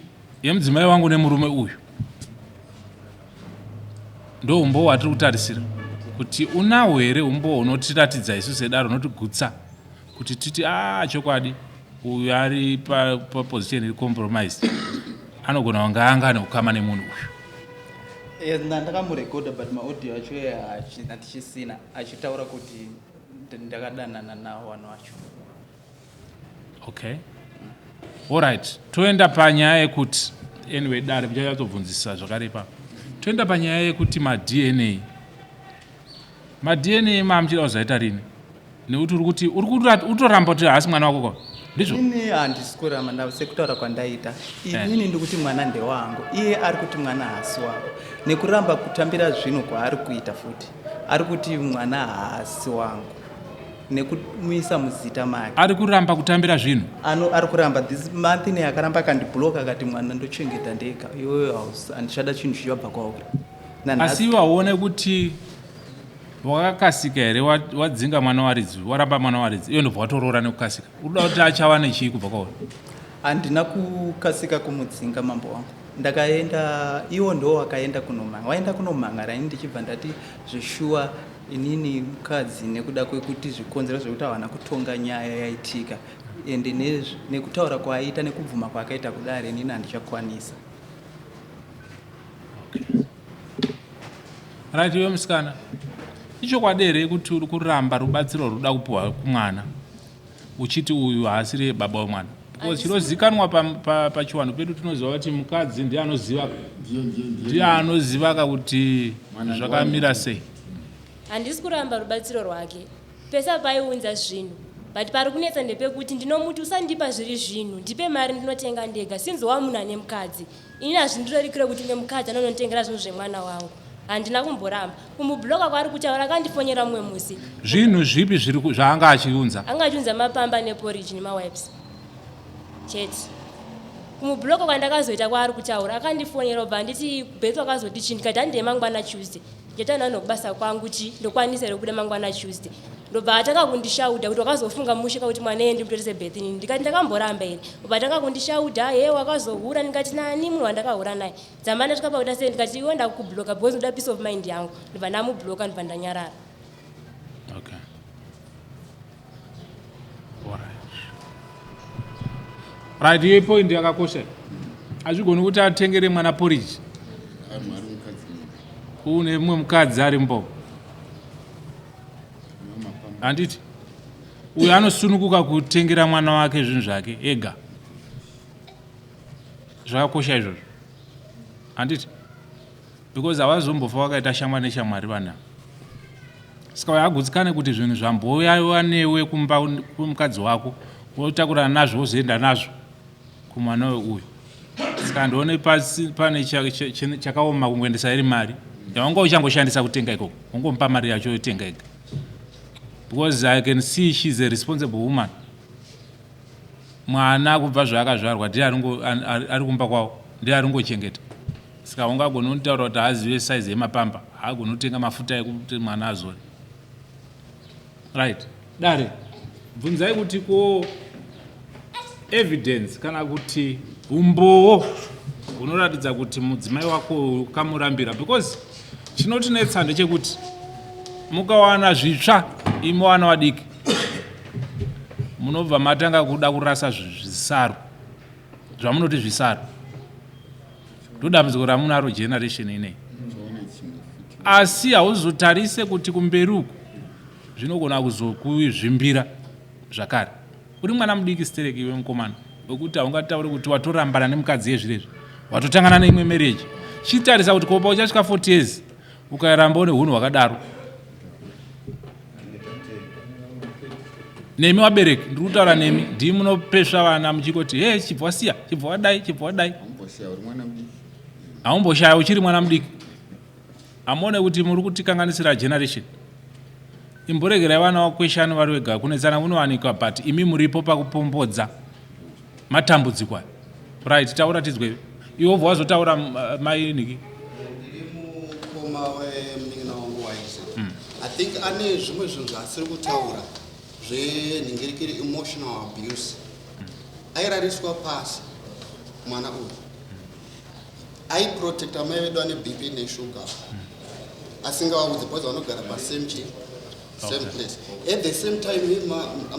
yemudzimai wangu nemurume uyu ndoumbowo hwatiri kutarisira kuti unawo here umbowo unotiratidza isu sedaro unotigutsa kuti titi a ah, chokwadi uyu ari paposition iri compromise anogona kunge anga ane ukama nemunhu uyu. Eh, ndakamurekodha but maaudio acho hatichisina achitaura kuti ndakadanana nawo vanhu vacho. Okay, alright, toenda panyaya yekuti anyway dare muchanyatsobvunzisisa zvakare ipapo. Toenda panyaya yekuti maDNA. MaDNA maamuchida kuzoita rini? Nekuti uri kuti uri kutoramba kuti haasi mwana wako kwa? Ndizvo? Ini handisi kuramba ndava sekutaura kwandaita. Inini ndikuti mwana ndewangu. Iye ari kuti mwana haasi wako. Nekuramba kutambira zvinhu kwaari kuita futi. Ari kuti mwana haasi wangu. Nekumuisa muzita make. Ari kuramba kutambira zvinhu? Ano ari kuramba this month ne akaramba akandiblock akati mwana ndochengeta ndega. Iwewe handichada chinhu chichabva kwauri. Nanhasi. Asi iwe hauone kuti wakakasika here wadzinga mwana waridzi waramba mwana waridzi iwe ndobva watoroora nekukasika uri kuda kuti achawa nechii kubva kwauri? Handina kukasika kumudzinga mambo wangu. Ndakaenda iwo ndo wakaenda kunomhanga waenda kunomhangara ini ndichibva ndati zveshuwa inini mukadzi nekuda kwekuti zvikonzero zvekuti havana kutonga nyaya yaitika ende nekutaura kwaaiita nekubvuma kwaakaita kudare inini handichakwanisa. Right iwe musikana ichokwadi here kuti uri kuramba rubatsiro rwuda kupiwa kumwana uchiti uyu haasiri baba wemwana because chinozikanwa pachiwanhu pedu tinoziva kuti mukadzi ndiye anoziva ndiye anoziva ka kuti zvakamira sei. Handisi kuramba rubatsiro rwake pese paaiunza zvinhu but pari kunetsa ndepekuti ndinomuti usandipa zviri zvinhu ndipe mari ndinotenga ndega since wamunhu ane mukadzi Ini hazvindirerukire kuti umwe mukadzi anononditengera zvinhu zvemwana wangu. Handina kumboramba. Kumubloka kwaari kutaura akandifonyera mumwe musi. Zvinhu zvipi zviri zvaanga achiunza? Anga achiunza mapamba neporridge nemawipes. Chete. Kumubloka kwandakazoita kwaari kutaura akandifonyera obva anditi Beth wakazoti chii ndikati handei mangwana Tuesday. Ndichaita nani kubasa kwangu chi ndokwanisa here kubuda mangwana Tuesday. Ndobva atanga kundishauda kuti wakazofunga mushe kuti mwana iye ndimutorise birth inini ndikati ndakamboramba here. Obva atanga kundishauda he wakazohura ndikati nani munhu wandakahura naye. Dzamba ndasvika pakuita sei ndikati iwe ndakukubloka because ndoda peace of mind yangu. Ndobva ndamubloka ndobva ndanyarara. Okay. Alright. Right, iyo point yakakosha. Hazvigoni kuti atengere mwana porridge. Kune mumwe mukadzi ari mbo. Handiti? Uyo anosunukuka kutengera mwana wake zvinhu zvake ega. Zvakakosha izvozvo. Handiti? Because havazombofa vakaita shamwari neshamwari vana. Saka uyo agutsikane kuti zvinhu zvamboyaiwa newe kumba kwemukadzi wako wotakurana nazvo wozoenda nazvo kumwana uyu. Saka handione pane chakaoma kungoendesa iri mari yawanga uchangoshandisa kutenga ikoko, wongomupa mari yacho yotenga ega. Because I can see she's a responsible woman. Mwana kubva zvaakazvarwa ndiye ari kumba kwavo, ndiye aringochengeta. Saka ungagona kutaura kuti haazive size yemapamba, haagoni kutenga mafuta ekuti mwana azore. Right. Dare, bvunzai kuti ko evidence kana kuti umbowo hunoratidza kuti mudzimai wako ukamurambira because chinotinetsa ndechekuti mukawana zvitsva imi wana vadiki munobva matanga kuda kurasa zvisaru zvamunoti zvisaru ndodambudziko ramunaro generation inei asi hauzotarise kuti kumberi uku zvinogona kuzokuzvimbira zvakare uri mwana mudiki stereki iwe mukomana wekuti haungataure kuti watorambana nemukadzi yezvirezvi watotangana neimwe marriage chitarisa kuti kopa uchasvika 40 years ukaramba une hunhu hwakadaro nemi wabereki ndiri kutaura nemi ndii munopesva vana muchingoti he chibva wasiya chibva wadai chibva wadai haumboshaya uchiri mwana mudiki hamuone kuti muri kutikanganisira generation imboregerai vana vakweshani vari vega kunetsana kunowanikwa but imi muripo pakupombodza matambudziko aya right taura tizwe iwe wobva wazotaura mai niki mukoma wemunin'ina wangu waise mm. i think ane zvimwe zvinhu zvaasiri kutaura zvenhingirikiri emotional abuse mm. airariswa pasi mwana uyu aiprotecta mai vedu ane bp neshuga mm. asingavaudze because vanogara pasame chii same okay. place at the same time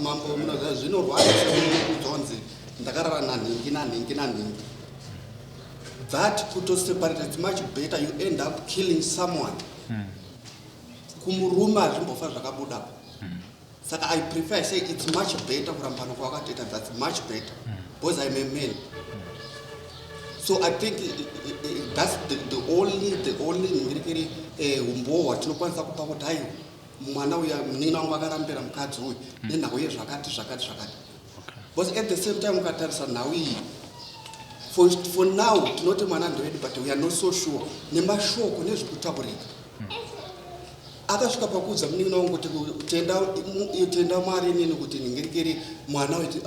mambo munoziva zvinorwadza sekuudzwa kunzi ndakarara nanhingi nanhingi nanhingi that kutoseparate it's much better you end up killing someone mm. kumurume hazvimbofa zvakabuda mm. saka i prefer say it's much better kurambana kwawakatoita that's much better mm. because i'm a man mm. So I think that's the only ningirikiri umbowo hwatinokwanisa kupa kuti aiwa, mwana uya, munin'ina wangu akarambira mukadzi uyu nenhau yezvakati zvakati zvakati. Because at the same time, ukatarisa nhau iyi, for now tinoti mwana ndewedu, but we are not so sure nemashoko nezvikutaurika. Akasvika pakuudza munin'ina wangu kuti tenda Mwari inini kuti ningirikiri mwana wetu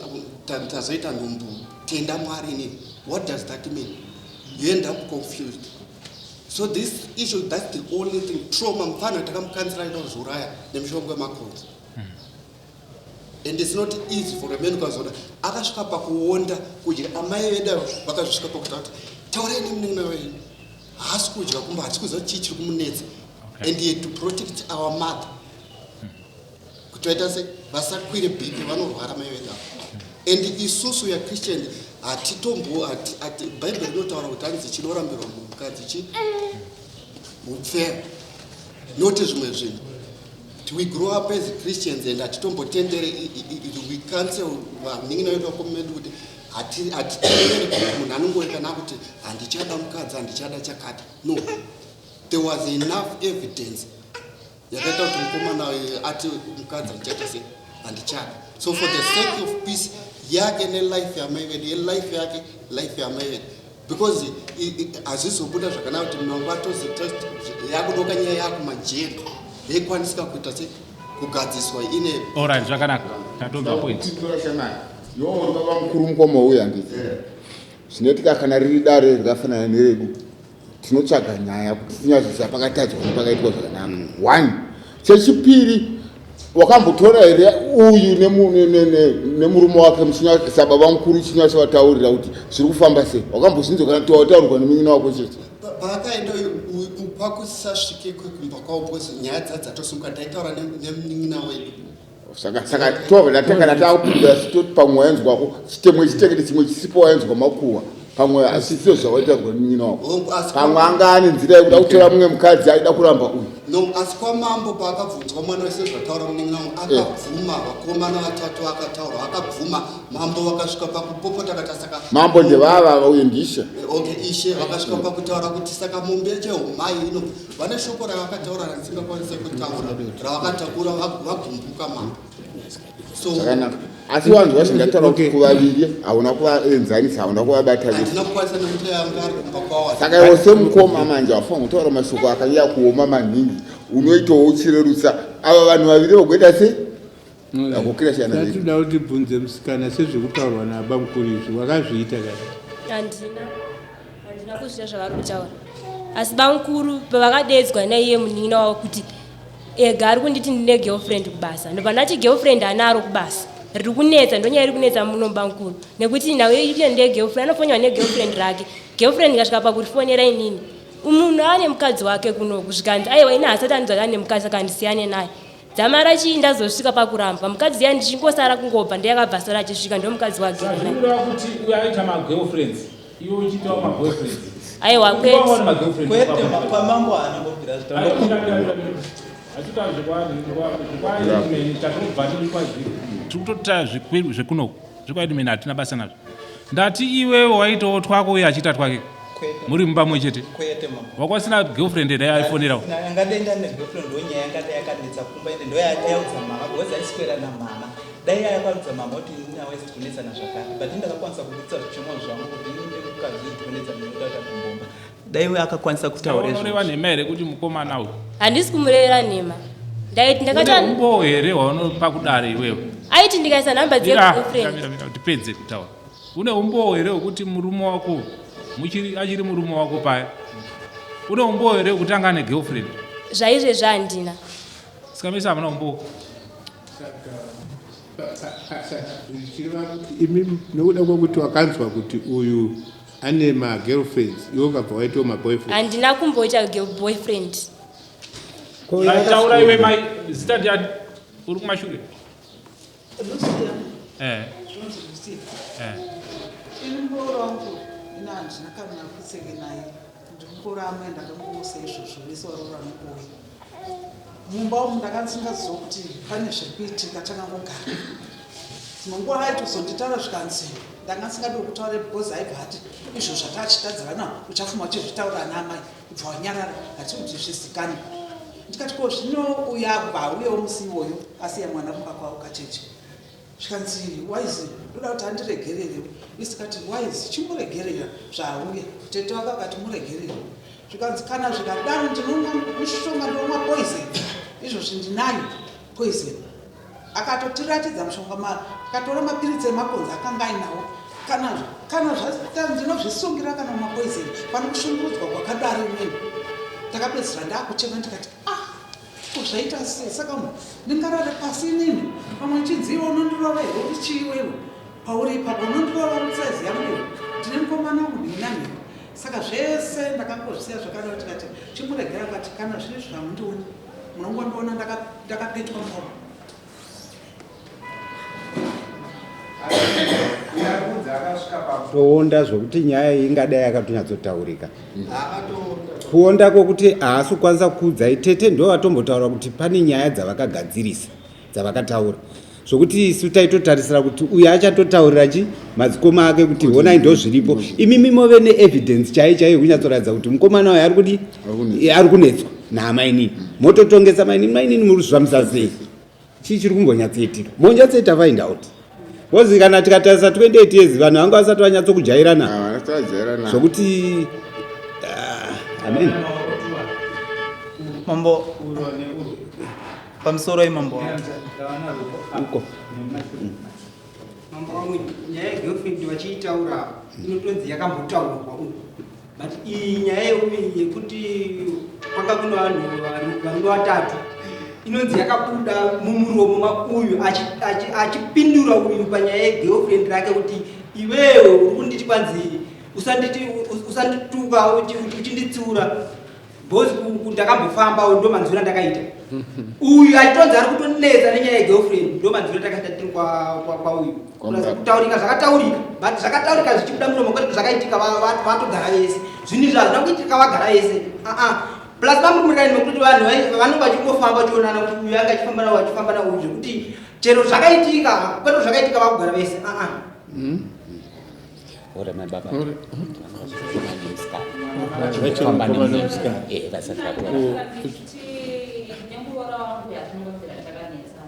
tazoita nhumbu, tenda Mwari inini. What does that mean? You end up confused. So this issue, that's the only thing. Trauma, mufana takamukansira aida kuzviuraya nemishongo yemakonzo, and it's not easy for a man. Ukazoona akasvika pakuonda kudya, amai vedu vakazvisvika pakuta kuti taurai nemunin'ina wenyu, haasi kudya kumba, hatisi kuziva chii chiri kumunetsa. And yet to protect our mother kuti vaita se vasakwire BP, vanorwara mai vedu ava. And isusu yachristian hatitombo, Bhaibheri rinotaura kuti hanzi chinorambirwa mukadzi chi upfera, noti zvimwe zvinhu. We grow up as Christians and hatitombotendere, we counsel vanin'ina vedu, vakoma vedu, kuti hatitenderi kuti munhu anongoekana kuti handichada mukadzi, handichada chakati. No, there was enough evidence yakaita kuti mukomana ati mukadzi handichaita sei, handichada. So for the sake of peace yake nelife yamai vedu, yelife yake, life yamai vedu, because hazvizobuda zvakanaka kuti munhu atoze yakudoka nyaya yakumajeri yaikwanisika kuita se kugadziswa ine. Alright, zvakanaka, tatobva point. Iwo uri baba mukuru, mukoma uyu, handiti? Zvinoitika kana riri dare rakafanana neredu, tinotsvaga nyaya kuti tinyatsoziva pakatadzwa nepakaitwa zvakanaka. One, chechipiri, wakambotora here uyu nemurume wake sababa mukuru, chinyatsovautaurira kuti zviri kufamba sei? Wakambozvinzwa kana kuti wataurirwa nemunin'ina wako chete? Paakaenda kwakusasvike kumba kwavo, because nyaya dzadzatosumuka, ndaitaura nemunin'ina wedu. Saka tobva kana takupindura, toti pamwe waenzwako chitemwe chitekete, chimwe chisipo, waenzwa makuhwa, pamwe asisiyo zvawaitaurwa nemunin'ina wako. Pamwe anga ane nzira yekuda kutora mumwe mukadzi, aida kuramba uyu. No, asi kwamambo paakabvunzwa mwana wese zvataura munin'ina wangu, akabvuma. Vakomana vatatu akataura, akabvuma. Mambo vakasvika pakupopota kati saka Mambo ndevava uye ndishe. Okay, ishe vakasvika pakutaura kuti saka mombe yechehumai ino, vane shoko ravakataura randisingakwanise kutaura, ravakatakura vagumbuka mambo. So Zvakanaka, asi wanzwa zvingataura kuti kuvaviri hauna kuvaenzanisa, hauna kuvabata vese. Handina kukwanisa nekuti anga ari kumba kwawo. Saka iwe semukoma manje wafanira kutaura mashoko akanyanya kuoma maningi, unoitawo uchirerutsa ava vanhu vaviri vagoita sei, vagokira shana. Tatoda kuti bvunze musikana, sezvekutaurwa nababa mukuru izvi, wakazviita kana? Handina kuzviita zvavari kutaura, asi bamukuru pavakadedzwa naiye munin'ina wavo kuti ega ari kunditi ndine girlfriend kubasa, ndobva ndati girlfriend anaro kubasa riri kunetsa, ndonyaya iri kunetsa muno bamukuru, nekuti nhau iye ndegirlfriend, anofonyewa negirlfriend rake. Girlfriend ikasvika pakurifonera inini, munhu ane mukadzi wake kunoku, zvikanzi aiwa, ini hasati andidzati ane mukadzi, saka ndisiyane naye. Dzamara chii, ndazosvika pakuramba mukadzi iya, ndichingosara kungobva, ndeyakabva sara achisvika, ndo mukadzi wagere naye. Zvinoreva kuti uyo aita magirlfriends, iwe uchiitawo maboyfriends? Aiwa, kwete. Iwe waona magirlfriends? Kwete, kwamambo haana mbobvira. Zvitaura tatobva tiri kwazviri, tiri kutotaya zvekunoku zvekwaadmin, hatina basa nazvo. Ndati iwewe waitawo twako, uye achiita twake, muri mumba mwe chete. Kwete, mama. Wakwasina girlfriend here aifonerawo? Angadai ndane girlfriend, ndonyaya yangadai yakanetsa kumba, ende ndoyaudza mama, because aiswera namama. Dai yakaudza mama kuti ini nawesi tikunetsana zvakare, but ndakakwanisa kubudisa zvichemo zvangu kuti ini ndemukadzi tikunetsana, ndinoda kuita kumbomba. Dai uyo akakwanisa kutaura unoreva izvozvo. Nhema here kuti mukomana uyu? Handisi kumurevera nhema, ndaiti Une ndakati umbowo here hwaunopa kudare iwewe? Aiti ndikaisa nhamba dzegirlfriend. Mira, mira, tipedze kutaura. Une umbowo here wekuti murume wako muchiri, achiri murume wako paya, une umbowo here wekuti anga ane girlfriend? Zvaizvezvi handina. Saka mese hamuna umbowo. Zvichireva kuti imi, nokuda kwekuti wakanzwa kuti uyu ane magirlfriends, iwe ukabva waitawo maboyfriend? Handina kumboita boyfriend. Taura iwe mai, zita ndiani, uri kumashure. Lucia. Eh. Zvinonzi Lucia. Eh. Ini muroora wangu ina handina kana kutseke naye, ndimukora amwe ndakangosa izvozvo, vese varoora vanongouya mumba umu. Ndakandisingaziva kuti pane zviri kuitika, takangogara. Dzimwe nguva vaitozonditaura zvikanzi ndanga ndisingadi kutaura because aibva ati izvo zvatachitadzirana uchafuma uchizvitaura ana amai kubva wanyarara hatiri kuti zvizikanwe. Ndikati ko zvino uya kubva auyewo musi iwoyo asiya mwana kumba kwavo kacheche. Zvikanzi Wise ndoda kuti andiregererewo. Isikati Wise chimuregerera zvaauya. Tete wake akati muregerere. Zvikanzi kana zvikadaro ndinomwa mushonga ndinomwa poison. Izvozvi ndinayo poison. Akatotiratidza mushonga ma akatora mapiritsi emakonzi akanga ainawo. Kana kana zvaita ndinozvisungira kana kumwa poison pane kushungurudzwa kwakadaro imweni. Ndakapedzisira ndakuchema ndikati ah Ko zvaita sei saka ndingarare pasi inini pamwe chinzi iwe unondirova here uri chii iwewe pauri ipapo unondirova musaizi yangu iwe ndine mukomana wangu ndinani saka zvese ndakangozvisiya zvakadaro tikati chimuregera akati kana zviri zvamundioni munongondiona ndakapetwa muromo Toonda zvokuti nyaya iyi ingadai yakatonyatsotaurika. Kuonda kwokuti haasi kukwanisa kukuudzai tete ndo vatombotaura kuti pane nyaya dzavakagadzirisa dzavakataura zvokuti isu taitotarisira kuti uyu achatotaurira chi madzikoma ake kuti honai ndo zviripo imimi move neevidence chaiyo chaiyo yekunyatsoratidza kuti mukomana uyu ari kudi ari kunetswa naamainini mototongesa mainini mainini muri kuzvifambisa sei chii chiri kumbonyatsoitika monyatsoita find out bcause kana tikatarisa 28 years vanhu vanga vasati vanyatsokujairana ah, zvokuti ah, amen mambo pamusoro imambo uko mambo wangu nyaya yegirlfriend vachiitaura inotonzi yakambotaurwa uku but iyi nyaya yekuti kwanga kune vanhu varume vatatu inonzi yakabuda mumuromo mauyu achipindura uyu panyaya yegirlfriend rake kuti iwewe uri kunditi kwanzi usandituka uchinditsiura Because ndakambofamba ndo manzwiro andakaita. Uyu achitonzi ari kutonetsa nenyaya yegirlfriend ndo manzwiro atakaita tiri kwauyu. Kutaurika zvakataurika but zvakataurika zvichibuda muromo kwete zvakaitika vatogara vese. Zvinhu izvi hazvina kuitika vagara vese. Ah Plus vamurumurira nekuti vanhu vanenge vachingofamba vachionana kuti uyu anga achifamba nawo achifamba nawo uyu zvekuti chero zvakaitika kwete zvakaitika vakugara vese. Ah Ore mai baba. Ore. Vachifamba nemusikana. Eh, vasati vatora. Nemuroora wangu yatinongobvira takanetsa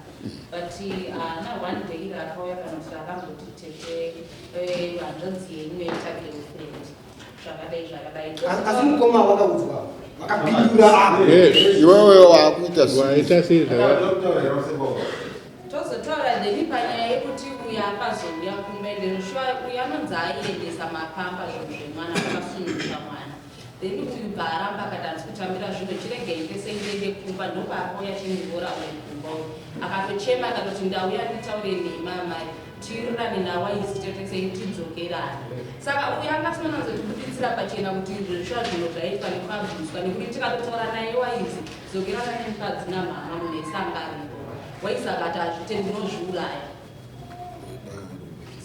but haana one day raakauya kana kuti akamboti tete eh, hanzvadzi yenyu yaita girlfriend zvakadai zvakadai Asi mukoma wakaudzwa vakapindura apa. Eh, iwewe wakuita waita sei zvaka Tozotaura then panyaya yekuti uyo akazouya kumba ende shuwa uyo anonzi aiendesa mapamba zvinhu zvemwana akasununguka mwana then uyu bvaaramba akati handisi kutambira zvinhu chiregei tese ndiende kumba ndopaakauya chimuroora uyu kumba uyu akatochema akatoti ndauya nditaure nemi amai tiwirirane nawaizi tete tidzokerane saka uyu angasinonazotibuditsira pachena kuti zvishuwa zvinhu zvaitwa nekuabhuswa nekuti tikatotaura naye waizi dzokerana nemukadzi namama munhu ese anga aripo Waisa akati hazvite ndinozviuraya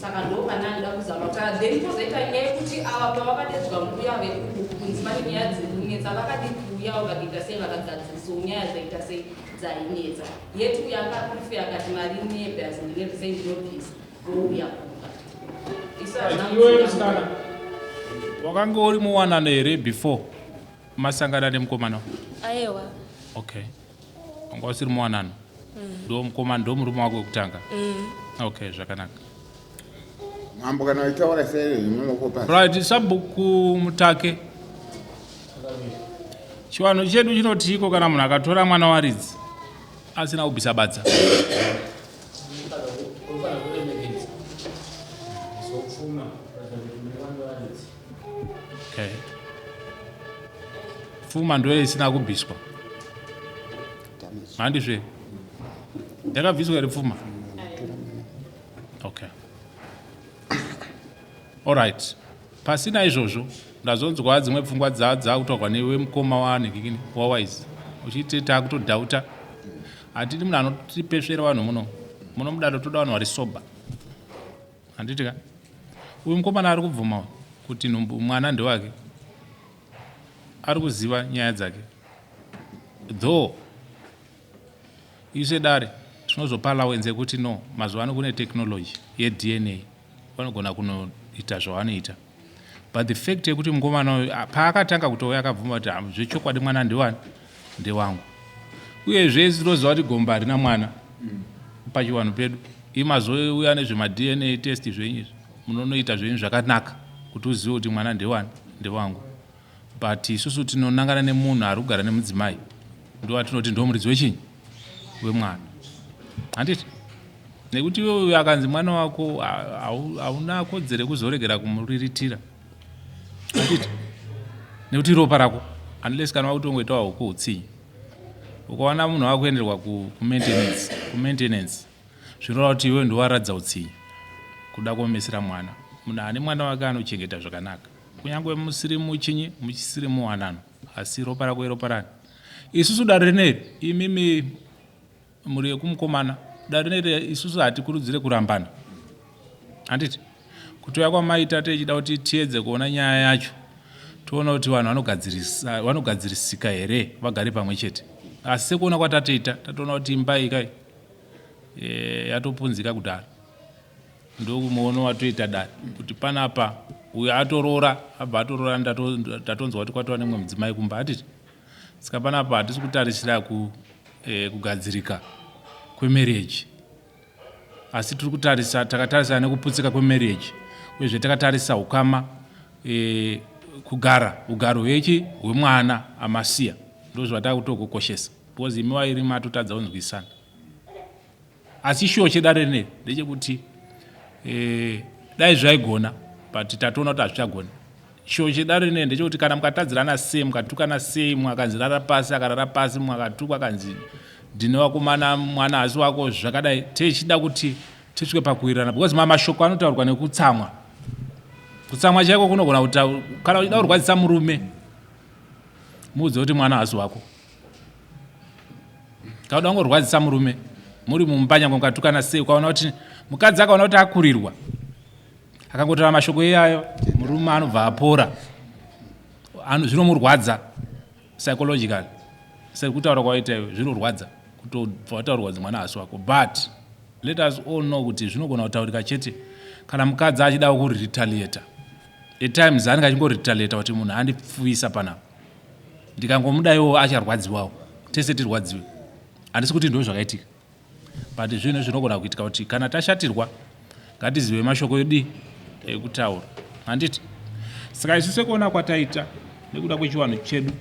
saka ndo pane anoda kuzama kutaura then pozoita nyaya yekuti ava pavakadedzwa mbuya vekuku kunzi pane nyaya dziri kunetsa vakadii kuuyawo vakaita sei vakagadzirisawo nyaya dzaita sei dzainetsa yet uyo akaprefer akati mari nebhasi ndine sei ndinobvisa vouya kumba isu hazvina Iwe musikana wakanga uri muwanano here before masangana nemukomana Aewa. Okay wanga usiri muwanano ndo mukomana ndo murume wako wekutanga okay zvakanaka Mambo kana vaitaura sei maoko pasi. Right sabhuku mutake chivanhu chedu chinotiiko kana munhu akatora mwana waridzi asina kubvisa badza Unofanira kuremekedza zopfuma kuratidza kuti mune vana varidzi. Okay. Pfuma ndoye isina kubviswa. Handizve. Yakabviswa here pfuma? Okay. All right. Pasina izvozvo ndazonzwa dzimwe pfungwa dzakutaurwa newe mukoma wanhikikini wawise uchiti takutodhauta hatidi munhu anotipesvera vanhu muno muno mudaro toda vanhu vari sober handiti ka uyu mukomana ari kubvuma kuti nhumbu mwana ndewake ari kuziva nyaya dzake though isu sedare Tinozopa allowance yekuti no, mazuva ano kune technology yeDNA, vanogona kunoita zvavanoita. But the fact yekuti mukomana uyu paakatanga kutouya akabvuma kuti zvechokwadi mwana ndewani, ndewangu. Uyezve tinoziva kuti gomba harina mwana pachivanhu pedu. Imazouya nezvemaDNA test zvenyu izvi, munonoita zvenyu zvakanaka kuti uzive kuti mwana ndewani, ndewangu. But isusu tinonangana nemunhu ari kugara nemudzimai, ndowatinoti ndomuridzi wechinyi, wemwana, handiti? Nekuti iwe uyu akanzi mwana wako, hauna kodzero yekuzoregera kumuriritira, handiti? Nekuti ropa rako, unless kana wakutongoitawo huku utsinye, ukaona munhu wakuenderwa kumaintenance, zvinoreva kuti iwe ndowaratidza utsinye, kuda kuomesera mwana. Munhu ane mwana wake anochengeta zvakanaka, kunyange musiri muchinyi, muchisiri muwanano, asi ropa rako iropa rani. Isusu dare rineri, imimi mhuri yekumukomana, dare rineri isusu hatikurudzire kurambana, handiti? Kutouya kwamaita tichida kuti tiedze kuona nyaya yacho, toona kuti vanhu vanogadzirisika here vagare pamwe chete. Asi sekuona kwatatoita, tatoona kuti imba iyi kai yatopunzika kudhara. Ndokumuono watoita dare kuti panapa uyo atoroora, abva atoroora, tatonzwa kuti kwatova nemumwe mudzimai kumba, hatiti? Saka panapa hatisi kutarisira kugadzirika kwemarriage, asi tiri kutarisa, takatarisa nekuputsika kwemarriage, uyezve takatarisa ukama, kugara ugaro hwechi hwemwana amasiya, ndozvatava kutokukoshesa, because imi vairi matotadza kunzwisana. Asi shuwo chedare rineri ndechekuti dai zvaigona, but tatoona kuti hazvichagoni. Shuwo chedare rineri ndechekuti kana mukatadzirana sei, mukatukana sei, mumwe akanzi rara pasi akarara pasi, mumwe akatukwa akanzi ndine wakomana mwana asi wako, zvakadai, tichida kuti tisvike pakuwirirana, because mashoko anotaurwa nekutsamwa. Kutsamwa chaiko kunogona kuti kana uchida kurwadzisa murume, muudze kuti mwana haasi wako. Kana uda kungorwadzisa murume muri mumba, nyangwe mukatukana sei, ukaona kuti mukadzi akaona kuti akurirwa, akangotaura mashoko iyayo, murume anobva apora. Zvinomurwadza psychological, sekutaura kwaita iwe, zvinorwadza kutobva wataurwa kunzi mwana haasi wako. But let us all know kuti zvinogona kutaurika chete kana mukadzi achida kuretaliata. At times anenge achingoretaliata kuti munhu andipfuwisa panapa, ndikangomudaiwo acharwadziwawo, tese tirwadziwe. Handisi kuti ndo zvakaitika, but zvinhu zvinogona kuitika kuti kana tashatirwa ngatizive mashoko edu ekutaura, handiti? Saka isu sekuona kwataita nekuda kwechivanhu chedu,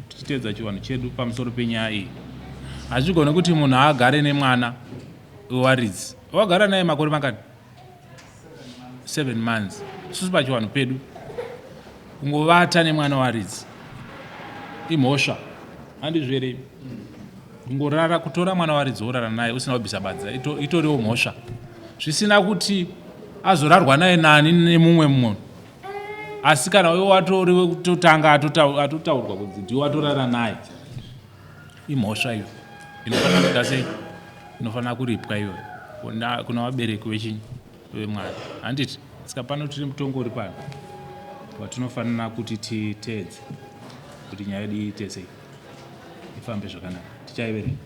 tichiteedza chivanhu chedu pamusoro penyaya iyi, hazvigone kuti munhu agare nemwana wewaridzi wagara naye makore mangani? 7 months. Isusu pachivanhu pedu kungovata nemwana waridzi imhosva, handizvo here? Kungorara, kutora mwana waridzi worara naye usina kubvisa badza itoriwo mhosva, zvisina kuti azorarwa naye nani nemumwe munhu. Asi kana iwe watori wekutotanga atotaurwa kunzi ndiwe watorara naye, imhosva iyo inofanira kuita sei? Inofanira kuripwa iyoyo kuna vabereki vechinyi, vemwana, handiti? Saka pano tiri mutongo uri pano watinofanira kuti titeedze kuti nyaya yedu iite sei, ifambe zvakanaka. Tichaiverenga,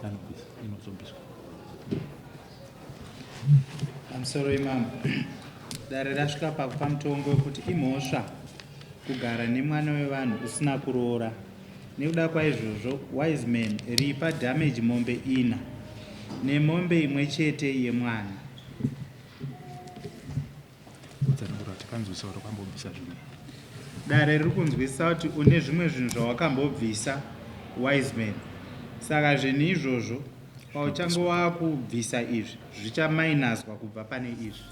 anobvisa, inozobviswa. Pamusoro imambo, dare rasvika pakupa mutongo wekuti imhosva kugara nemwana wevanhu usina kuroora. Nekuda kwaizvozvo, Wiseman ripa damage mombe ina nemombe imwe chete yemwana. Tsanangura, takanzwisa kuti wakambobvisa zvimwe. Dare riri kunzwisisa kuti une zvimwe zvinhu zvawakambobvisa, Wiseman. Saka zvinhu izvozvo pauchange wakubvisa izvi zvichamainaswa kubva pane izvi.